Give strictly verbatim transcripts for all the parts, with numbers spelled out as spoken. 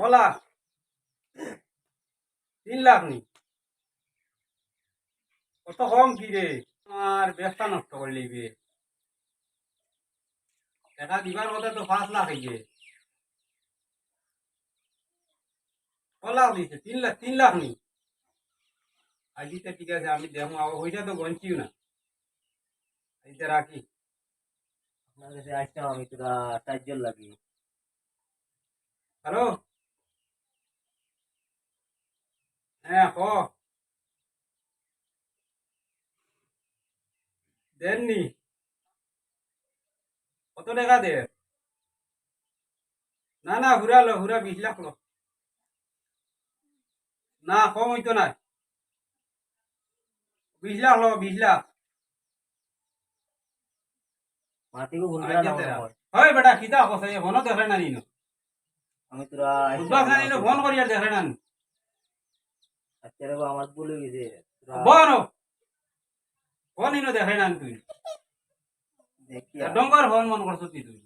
কলা, তিন লাখ নি? কত কম কি রে? আমার ব্যবসা নষ্ট করি লইবে। টেকা দিবার কথা তো পাঁচ লাখ অইছে। কলা দিছে তিন লাখ, তিন লাখ নি? আচ্ছা, ঠিক আছে, আমি দেখমু, আমার পয়সা তো গনছিও না। আচ্ছা, রাখি। আপনার কাছে আসতাম আমি তোরা চারজন লাগি। হ্যালো? হ্যাঁ, ক। দেননি? কত টেকা দের? না, না, হুরা লো, হুরা বিশ লাখ লো। না, কম অইতো না। বিশ লাখ লো, বিশ লাখ। মাতিগো ফোন করা না মনে হয়। হয় বেটা, কিতা কথা, এ ফোনও দেখে না নিনো। আমি তোরা বুঝবাস না নিনো, ফোন করি আর দেখে না নি। আচ্ছা রে বা, আমার ভুল অই গেছে। তোরা বনো। ফোন ইনো দেখে না নি তুই। দেখি আর। ডঙ্গর ফোন মন করছো তুই তুই।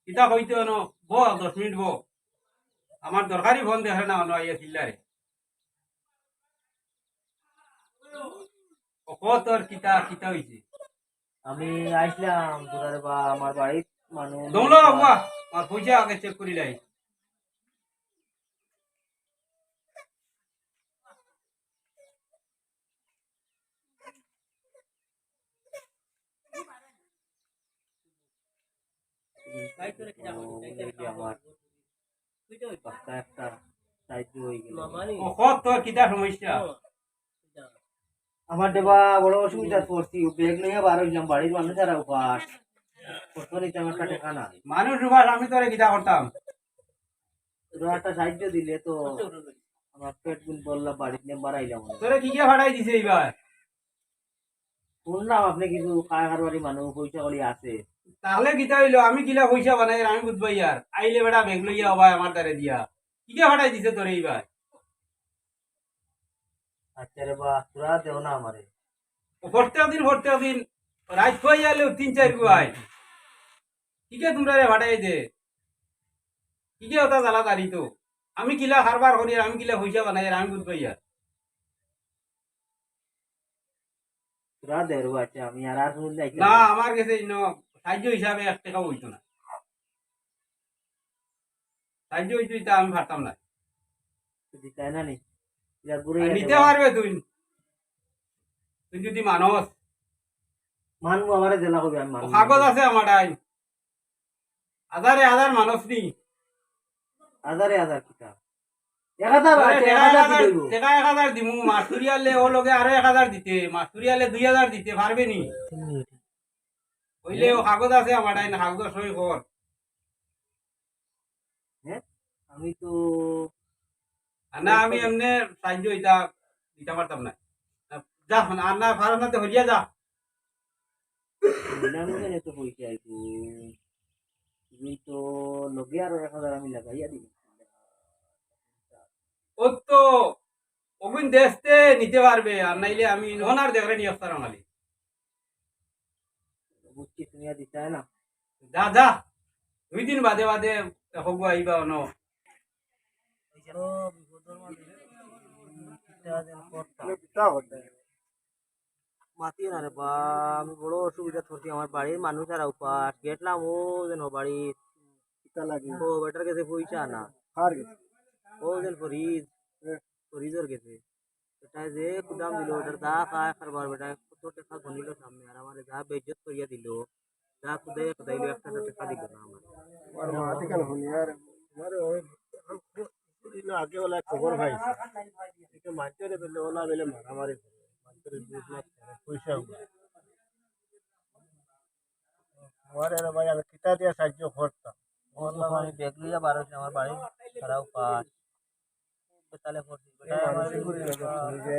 কিতা কইতে অনো, ব, দশ মিনিট ব। আমার দরকারি ফোন দেখে না অনো আইয়া চিল্লারে। ও ক তোর কিতা, কিতা অইছে? আমি আইছলাম তোরারে বা আমার বাড়িত মানুষ দমলো বাবা, আমার পয়সা আগে চেক করি লাই। ও, এই যে আমার বাচ্চা একটা সাহায্য হয়ে গেল। ও, কত তোর কিতা সমস্যা? আমার দেবা বড় অসুবিধাত পড়ছি, ও ব্যাগ লইয়া বার হইলাম, বাড়ির মানুষ আর উপাস। কত নিতে আমার কাছে খানা। মানুষ উপাস, আমি তোরে কিতা করতাম? তোরা একটা সাহায্য দিলে তো আমার পেট গুন বললাম, বাড়িত নিয়ে বাড়াইলাম। তোরে কি গিয়ে ফাটাই দিছে এইবার? শুনলাম আপনি কিছু কারবারি মানুষ, পয়সা কড়ি আছে। তাহলে কিতা হইলো? আমি কিলা পয়সা বানাই, আমি বুঝবাই আর। আইলে বেটা ব্যাগ লইয়া হবায় আমার দ্বারে দিয়া। কি গিয়ে ফাটাই দিছে তোরে এইবার? আচ্ছা রে বা, তোরা দেও না আমারে। ও প্রত্যেক দিন, প্রত্যেক দিন রাইত হয়ে গেলে তিন চার গুয়াই। কি গিয়ে তোমরা রে ফাটাই দে? কি গিয়ে ওটা জ্বালা দাঁড়ি তো? আমি কিলা কারবার করি আর আমি কিলা পয়সা বানাই আর আমি বুঝবাই আর। তোরা দেও রে বা, আচ্ছা, আমি আর, আর হুন যাইতে না, না। আমার গেছে ইনো সাহায্য হিসাবে এক টেকাও হইতো না। সাহায্য হইতো, ইটা আমি পারতাম না। তুই দিতাই না নি? ইয়া ঘুরে আর ইয়া নিতে দেবা। পারবে তুই। তুই যদি মানস। মানবো, আমারে জেলা কবি, আমি ও মানবো। কাগজ আছে আমার আইন। হাজারে হাজার মানুষ নি। হাজারে হাজার কিতা? এক হাজার আরে, আছে, এক হাজার দিলে অইবো। টেকা এক হাজার দিমু, মাস্টুরিয়ালে ও লগে আরো এক হাজার দিতে, মাস্টুরিয়ালে দুই হাজার দিতে পারবে নি? হইলে ও কাগজ আছে আমার, তাই না, কাগজ সই কর। হ্যাঁ? আমি তো আর না, আমি এমনে সাহায্য ইটা দিতে পারতাম না। যা, আর না, পারো না তো হলিয়া যা। দিলাম কেনে তো পয়সা একটু। তুই তো লগে আরো এক হাজার আমি লাগাইয়া দিবি। ও তো, ওগুন দেশতে নিতে পারবে, আর নাইলে আমি ওনার দেখরে নিয়ে আসতাম খালি। বুঝছি, তুমি আর দিতে হয় না। যা, যা, দুই দিন বাদে বাদে হগু আইবা অনো। মাতিও না রে বা, আমি বড় অসুবিধাত পড়ছি। আমার বাড়ির মানুষ আর উপাস, গেছলাম ও যেন বাড়ির। কিতা লাগে? ও বেটার গেছে পয়সা না। কার গেছে? ও যেন ফরিদ, এ। ফরিদর গেছে। বেটায় যে কুদাম দিল, বেটার দা খায় কারবার, বেটায় কত টেকা গনিল সামনে, আর আমারে যা বেইজ্জত করিয়া দিল। যা খুদাইয়া খুদাইলো, একটা টেকা দিল না আমার। আর মাতে কেন হুনি আর? আরে ওই, ওই দিন আগে ওলা খবর পাইছে। একে মানতে রে বেলে ওলা বেলে মারামারি করে। মানতে রে দুধ না করে, পয়সা উঠে। ওরে রে ভাই, আমি কিতা দিয়া সাহায্য করতাম? ও তো আমি ব্যাগ লইয়া বার হইছি, আমার বাড়ি ছাড়া উপাস। তাহলে পড়ছি। এই মানুষের ঘুরে গেছে, তুমি যে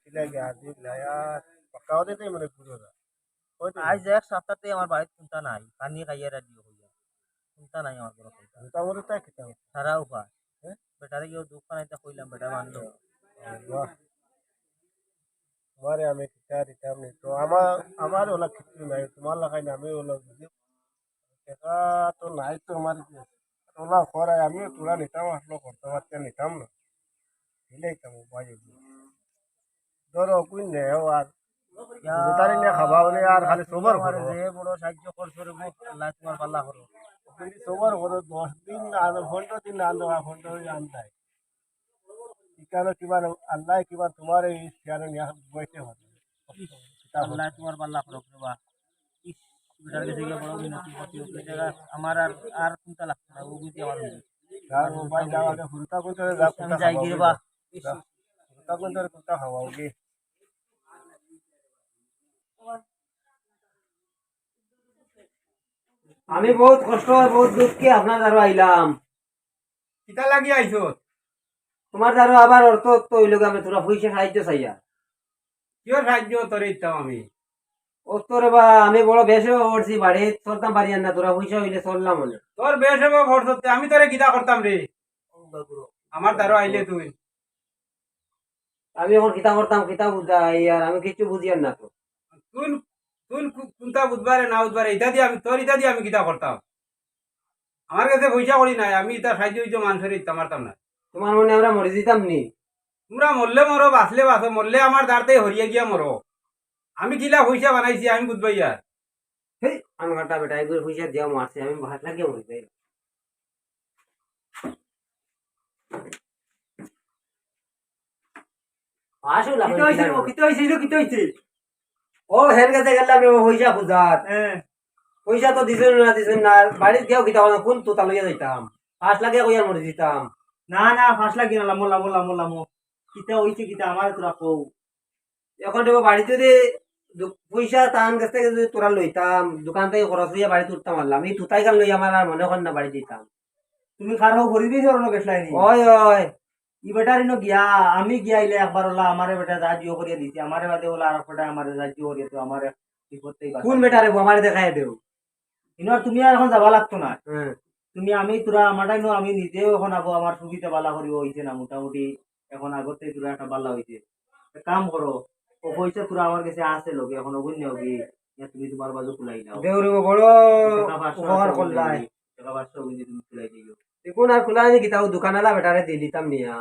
কিলা গিয়া দিলা আর পাক্কা হতে তো মানে ঘুরে না। ওই তো। আজ এক সপ্তাহ তে আমার বাড়িত কুন্তা নাই, পানি খাইয়া রাজি হইয়া। কুন্তা নাই আমার বড় কুন্তা। মোটামুটি তাই খেতে হবে। সারা উপাস। হ্যাঁ? বেটারে কেউ দুঃখ নাই, তা কইলাম, বেটা মানলো। বাহ। তোমারে আমি কিতা দিতাম নি। তো আমার, আমার ওলা কিছু নাই, তোমার লাগাই না, আমি ওলা বুঝি। টেকা তো নাই তো আমার কাছে। তোলা করায়, আমিও তোলা নিতাম, আসলে করতে পারতে নিতাম না। নিলেই তো ভাই, ধরো, কুন নেও আর, ইয়া, তারে নিয়ে খাবাও নে আর খালি সবর করো। যে বড় সাহায্য করছো রে গো, আল্লাহ তোমার পাল্লা করো। তুমি সবর করো, দশ দিন না আনো, পনেরো দিন না আনো, আর পনেরো দিন আনতাই। ইকানো কিবা আল্লাহ কিবা তোমার এই শিয়ারে নিয়ে বইতে হবে। ইস, আল্লাহ তোমার পাল্লা করো রে বা। ইস, বেটার গেছে গিয়া বড় উন্নতি করতে হবে। এটা আমার আর, আর কুনটা লাগতো না, ও বুঝি আমার উন্নতি। যাও, ও ভাই, যাও, আগে হুরুতা কোন ধরে যাও, আমি যাই গিয়ে বা। ইস, হুরুতা কোন ধরে কোনটা খাওয়াও গি? আমি বহুত কষ্ট, বহুত দুঃখে আপনার দ্বারা আইলাম। কিতা লাগি আইছো? তোমার দ্বারা আবার অর্থ তো হইল গি, আমি তোরা পয়সা সাহায্য চাইয়া। কিয় সাহায্য তোরে দিতাম আমি? ও তো রে বা, আমি বড় বেশ অভাব পড়ছি, বাড়ি চলতাম পারি আর না, তোরা পয়সা হইলে চললাম অনে। তোর বেশ অভাব পড়ছে, আমি তোরে কিতা করতাম রে? আমার দ্বারা আইলে তুই। আমি এখন কিতা করতাম, কিতা বুঝাই, আর আমি কিচ্ছু বুঝিয়ার না তো। তুই, তুই কু-, কুনটা বুঝবারে না বুঝবারে, ইতা দিয়া আমি, তোর ইতা দিয়া আমি কিতা করতাম? আমার গেছে পয়সা কড়ি নাই, আমি ইতা সাহায্য উইয্য মানষরে দিতাম পারতাম না। তোমার মনে আমরা মরি যিতাম নি? তোমরা মরলে মরো, বাঁচলে বাঁচো, মরলে আমার দ্বারতে হরিয়া গিয়া মরো। আমি কিলা পয়সা বানাইছি, আমি বুঝবাই আর। হেই, আনকাটা বেটা, এগুলো পয়সা দিয়া মারছে, আমি ভাত লাগিয়া মরি যাই। আসো, কিতা হইছে রে, কিতা হইছে? ও, হের গেছে গেলাম রে, পয়সা খুঁজাত। হ্যাঁ। পয়সা তো দিছইন না, দিছইন না, বাড়িত গিয়াও কিতা করতাম, কোন তুতা লইয়া যাইতাম? পাঁচ লাখে কইয়া মরি যিতাম। না, না, পাঁচ লাখ না, লামো, লামো, লামো, লামো। কিতা হইছে, কিতা আমার তোরা কও। এখন দেখো, বাড়িত যদি দু-, পয়সা তান গেছ থাকি যদি তোরা লইতাম, দোকান থাকি খরচ লইয়া বাড়িত উঠতাম পারলাম, এই তুতাই গান লইয়া আমার আর মনে কর না বাড়িত দিতাম। তুমি কারো গরিবই ধরো গেছলাইনি? ওই, ওই। ই বেটার ইনো গিয়া, আমি গিয়া ইলে একবার ওলা আমারে বেটা যা জিও করিয়া দিছে, আমারে বাদে ওলা আর বেটা আমারে যা জিও করিয়া তো আমারে বিপদ থাকি কোন বাঁচাইছে। বেটারে বো, আমারে দেখাই দেও। ইনো আর তুমি আর এখন যাবা লাগতো না। হ্যাঁ। তুমি আমি তোরা আমার টাইমও আমি নিজেও এখন আবো আমার সুবিধা বালা করিও হইছে না মোটামুটি। এখন আগতে তোরা একটা বালা হইছে। এক কাম করো, ও পয়সা তোরা আমার গেছে আছে লগে, এখন ওগুন নেও গি, ইয়া তুমি তোমার বাজু খুলাই নাও। দেউরে বড় টাকা পাঁচশো উপকার আছে, করলাই। টাকা পাঁচশো ওগুন তুমি খুলাই দিও। দেখুন আর খুলাই নি কিতাও দোকানআলা বেটারে দিলিতাম নিয়া।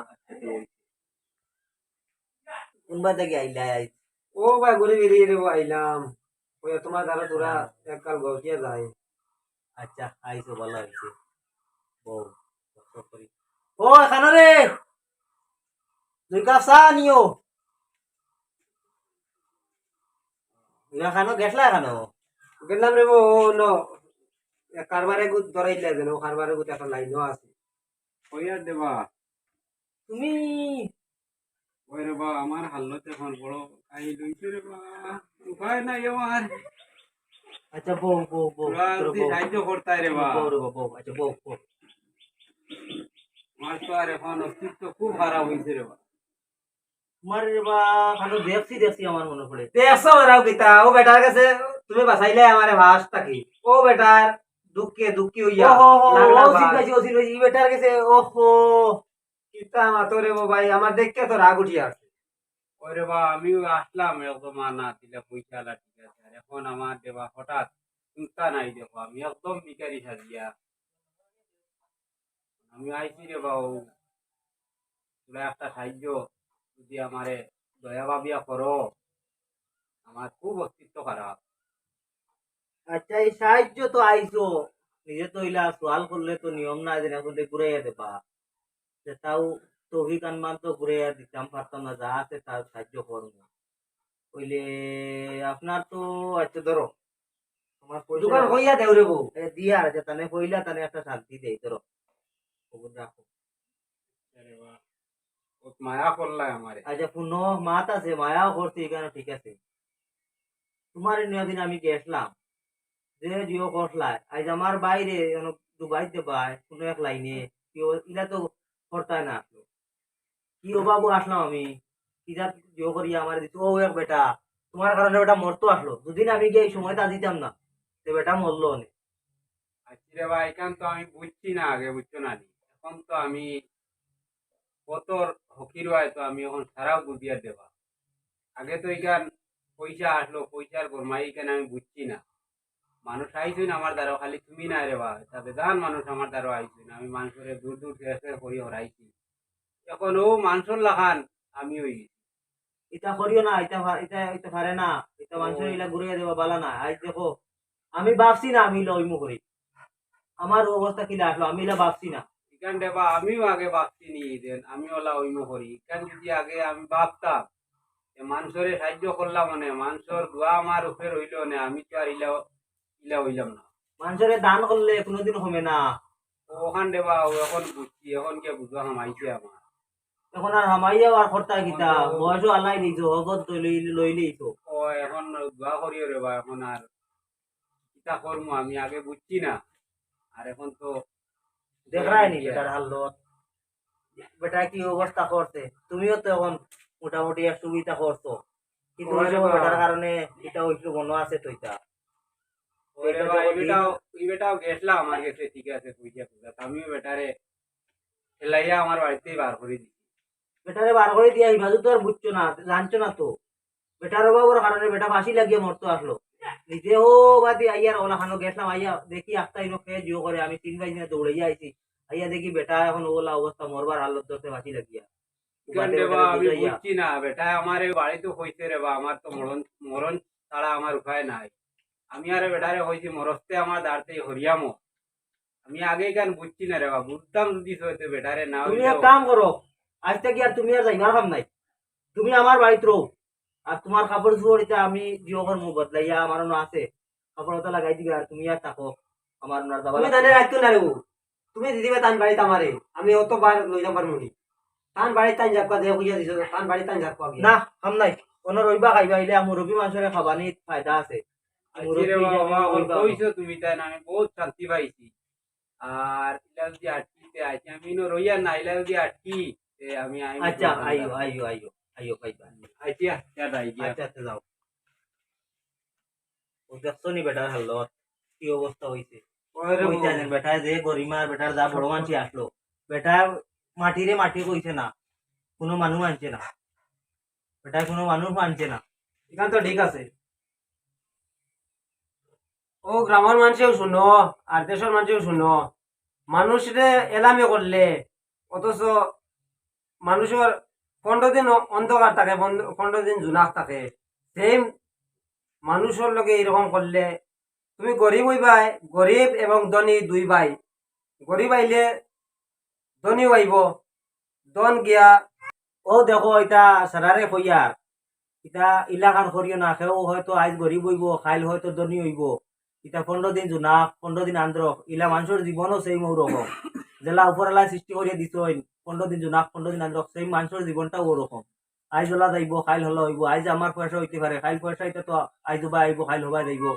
কোন বাদ থাকি আইলাই? ও ভাই, ঘুরি ফিরি রে আইলাম। ওই তোমার দ্বারা তোরা হ্যাঁ। এককাল গলতিয়া যায়। আচ্ছা, আইছো, ভালা হইছে। বউ, বউ করি। ও, এখানো রে। দুই কাপ চা নিও। এখানো গেছলা এখানো? গেলাম রে বউ, ও ন। এক কারবারে গুত ধরাইলা যেন, ও কারবারে গুত একটা লাইনও আছে। কইয়া দেবা। তুমি ওই রে বা, আমার হালত এখন বড় কাহিল হইছে রে বা, উপায় নাই আমার। আচ্ছা, বউ, বউ, বউ, তোরা তোরা যদি বউ। সাহায্য করতায় রে বা। বউ রে বা, বউ। আচ্ছা, বউ, বউ। আমার তো আর এখন অস্তিত্ব খুব খারাপ হইছে রে বা। তোমার রে বা, খালি দেখছি, দেখছি আমার মনে পড়ে। দেখছো ওরাও কিতা? ও বেটার গেছে তুমি বাঁচাইলে আমারে ফাঁস থাকি। ও বেটার দুঃখে, দুঃখী হইয়া। ও, ও, ও, লাখ লাখ ও, বার। ও, ও, ই বেটার গেছে, ওহো। কিতা মাতো রে বো ভাই, আমার দেখে তো রাগ উঠি আছে। ওরে বা, আমিও আসলাম একদম আনা দিলে পয়সা আলা, ঠিক আছে। আর এখন আমার দেবা হঠাৎ চিন্তা নাই, দেখো, আমি একদম ভিখারি সাজিয়া। আমি আইছি রে বা, ও তোরা একটা সাহায্য যদি আমারে দয়া ভাবিয়া করো, আমার খুব অস্তিত্ব খারাপ। আচ্ছা, এই সাহায্য তো আইছো, নিজে তো ইলা সওয়াল করলে তো নিয়ম না, যে এখন ঘুরাইয়া দেবা। যে তাও তৌফিক আনমান তো ঘুরাইয়া দিতাম পারতাম না, যা আছে তার সাহায্য করবো। কইলে আপনার তো, আচ্ছা, ধরো, আমার পয়সা দোকান রাখো। কইয়া দেও রে বউ। এ, দিয়া, আচ্ছা, তানে কইলা, তানে একটা শান্তি দেই, ধরো। ওগুন রাখো। আরে বাহ, বহুত মায়া করলাই আমারে। আচ্ছা, হুনো, মাত আছে, মায়াও করছি, এখানে ঠিক আছে। তোমার নিয়ে দিন আমি গেছলাম, যে জিও করলাই, আজ আমার বাইরে, এখন দুবাইতে ভাই, কোনো এক লাইনে, কেউ ইলা তো করতায় না আসলো। কি ও বাবু আসলাম আমি, কি জাত জিও করিয়া আমার দিত, ও এক বেটা, তোমার কারণে বেটা মরতো আসলো। দুদিন আমি গিয়ে এই সময় তা দিতাম না, তো বেটা মরলো অনেক। আচ্ছা রে ভাই, এখান তো আমি বুঝছি না আগে, বুঝছো না নি? এখন তো আমি কতর হকির হয় তো আমি এখন সারাও বুঝিয়া দেবা। আগে তো এখান পয়সা আসলো, পয়সার গরমাই এখানে আমি বুঝছি না। মানুষ আইছইন আমার দ্বারো, খালি তুমি নায় রে বা, ইতা বেজান মানুষ আমার দ্বারো আইছইন। আমি মানষরে দূর দূর থেকে করি হরাইছি। এখন অউ মানষর লাখান আমি অই গেছি। ইতা করিও না, ইতা পা-, ইতা, ইতা পারে না। ইতা মানষর ও। ইলা ঘুরাইয়া দেওয়া বালা না। আইজ দেখো, আমি ভাবছি না আমি ইলা অইমু করি। আমার অবস্থা কিলা আছলো, আমি ইলা ভাবছি না। ইখান রে বা, আমিও আগে ভাবছি নি যেন আমি অলা অইমু করি। ইখান যদি আগে আমি ভাবতাম, যে মানষরে সাহায্য করলাম মানে, মানষর দোয়া আমার উপরে রইলো নে, আমি তো আর ইলা, ইলা অইলাম না। মানষরে দান করলে কোনোদিন কমে না। অখান রে বা, অউ এখন বুঝছি, এখন গিয়া বুঝা হামাইছে আমার। এখন আর হামাইয়াও আর করতা কিতা, এখন তো বয়সও আলাই দিছো, হবত লই-, লইলেই তো। ও, এখন দোয়া করিও রে বা, এখন আর কিতা করমু আমি আগে বুঝছি না। আর এখন তো দেখরায় নি বেটার হালত, বেটায় কি অবস্থা করছে। তুমিও তো এখন মোটামুটি এক সুবিধা করছো, কিন্তু ওই ওরে সময় বাবা। বেটার কারণে ইটা অইছিল, মনো আছে তো ইটা। ওরে ইটা বাবা, যখন ই বেটাও, ই বেটাও গেছলা আমার গেছে, ঠিক আছে, পয়সা পয়সা। আমিও বেটারে খেলাইয়া আমার বাড়িতেই বার করি দিছি। বেটারে বার করি দিয়া হিফাজত তো আর বুঝছো না, জানছো না তো। বেটার অভাবর কারণে বেটা ফাঁসি লাগিয়া মরতো আছলো। নিজে হো বাদে আইয়ার অলা খানো গেছলাম, আইয়া দেখি আখতা ইনো খেয়ে জিও করে, আমি তিন ভাই দিনে দৌড়াইয়া আইছি। আইয়া দেখি বেটা এখন অলা অবস্থা, মরবার হালত ধরছে ফাঁসি লাগিয়া। ইখান রে বা, আমি বুঝছি না, বেটায় আমারে বাড়িত কইছে রে বা, আমার তো মরণ, মরণ ছাড়া আমার উপায় নাই। আমি আরে বেটারে কইছি, মরস্তে আমার দাঁড়তে হরিয়ামো। আমি আগে ইখান বুঝছি না রে বা, বুঝতাম যদি হয়তো বেটারে না তুমি হইলেও। এক কাম করো, আইজ থাকি আর তুমি আর যাইবার কাম নাই, তুমি আমার বাড়িত রও। আর তুমার কাপড় চোপড় ইতা আমি জিও করমু বদলাইয়া, আমার অনো আছে, কাপড় অতা লাগাই দিবে, আর তুমি আর থাকো, আমার অনো আর যাবা তুমি লাগতো তানে না। রাখতো না রে বউ। তুমি দিদিবা তান বাড়িত আমারে, আমি অতবার লইতাম পারমু নি। তান বাড়িত তান যাক্কা দে কইয়া দিছো, তান বাড়িত তান যাক্কা গিয়া। না, কাম নাই। অনো রইবা খাইবা, ইলে মুরব্বি মানষরে খাবানিত ফায়দা আছে। আইচ্ছা রে মুরব্বি হিসাবে বাবা, কইবা। কইছো তুমি তাই না, আমি বউত শান্তি পাইছি। আর ইলা যদি আটকিতে আইছি, আমি ইনো রইয়া না, ইলা যদি আটকি, তে আমি, আমি আইচ্ছা, আইও, আইও, আইও, আইও, খাইবা। আইচ্ছা, যা দাই গিয়া। আইচ্ছা, আইচ্ছা, যাও। ও দেখছো নি বেটার হালত, কি অবস্থা অইছে? ওরে কইতা বাবা। যেন বেটায় যে গরিমার, বেটার যা বড় মানষি আছলো, বেটায় মাটিরে মাটি কইছে না, কুনু মানুষ মানছে না, বেটায় কুনু মানুষ মানছে না। ইখান তো ঠিক আছে। ও গ্রামর মানষেও হুনো, আর দেশর মানষেও হুনো, মানুষরে এলামি করলে, অথচ মানুষর পনরো দিন অ-, অন্ধকার থাকে, পন-, পনরো দিন জুনাক থাকে, সেই মানুষর লগে এরকম করলে তুমি গরিব অইবায়, গরিব এবং ধনী দুই ভাই। গরিব আইলে ধনী অইবো, ধন গিয়া। ও দেখো, ইতা সারারে কইয়ার, ইতা ইলাখান করিও না। কেউ হয়তো আইজ গরিব অইবো, কাইল হয়তো ধনী অইবো। ইতা পনরো দিন জুনাক, পনরো দিন আন্দ্রক, ইলা মানষর জীবনও same অউ রকম। যেলা উপরআলায় সৃষ্টি করিয়া দিছইন, পনরো দিন জুনাক, পনরো দিন আন্দ্রক, same মানষর জীবনটাও অউ রকম। আইজ অলা যাইবো, কাইল হলা অইবো। আইজ আমার পয়সা অইতে পারে, কাইল পয়সা ইতা তো আইজ হবায় আইবো, কাইল হবায় যাইবো।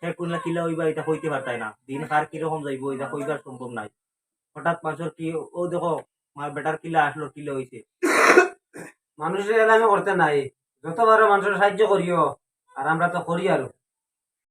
হে কুনলা কিলা অইবা ইতা কইতে পারতায় না। দিন কার কিরকম যাইবো ইতা কইবার সম্ভব নায়। হঠাৎ মানষর কি, ও দেখো, আমার বেটার কিলা আছলো, কিলা অইছে। মানুষরে এলামি করতে নাই, যত পারো মানষর সাহায্য করিও, আর আমরা তো করি আরো।